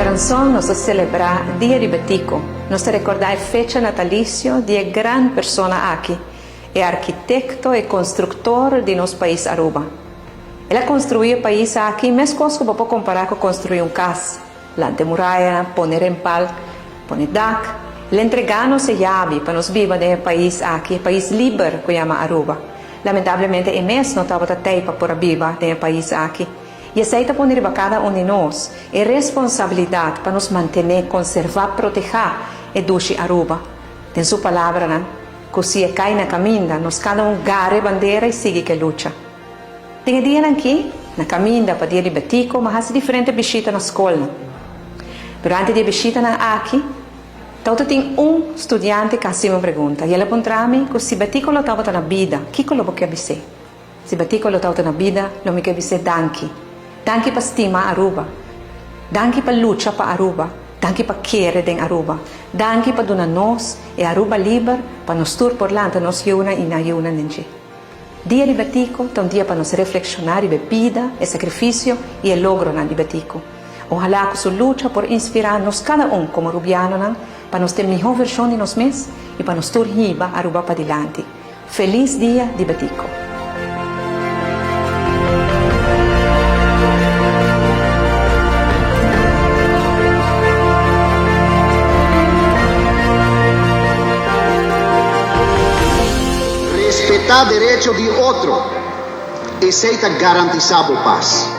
Djaranson nos ta selebrá Dia di Betico. Nos ta rekordá e fecha natalisio di e gran persona aki, e arkitekto, e konstruktor di nos pais Aruba. El a konstruí e pais aki meskos ku bo por kompará ku konstruí un kas, lanta e muraya, pone rempal, pone dak. El a entregá nos e yabi pa nos biba den e pais aki, e pais liber ku yama Aruba. Lamentablemente e mes no tabata tei pa por a biba den e pais aki. I esei ta pone riba kada un di nos e responsabilidat pa nos mantené, konservá, protehá e dushi Aruba. Den su palabranan, ku si e kai na kaminda, nos kada un gara e bandera i sigui ku e lucha. Den e dianan aki, na kaminda pa Dia di Betico, m'a hasi diferente bishita na skolnan. Durante di e bishitanan aki, tabata tin un studiante ku a hasi mi un pregunta i el a puntra mi ku si Betico lo tabata na bida, kiko lo bo ke bis'é? Si Betico lo tabata na bida, lo mi ke bis'é danki. Danki pa stima Aruba. Danki pa lucha pa Aruba. Danki pa kere den Aruba. Danki pa duna nos e Aruba liber pa nos tur por lanta nos yunan i nan yunan den dje. Dia di Betico ta un dia pa nos reflekshoná riba e bida, e sakrifisio i e logronan di Betico. Ohalá ku su lucha por inspirá nos kada un komo rubianonan pa nos ta e mihó vershon di nos mes i pa nos tur hiba Aruba padilanti. Feliz Dia di Betico! Respetá derecho di otro, esei ta garantisá bo pas.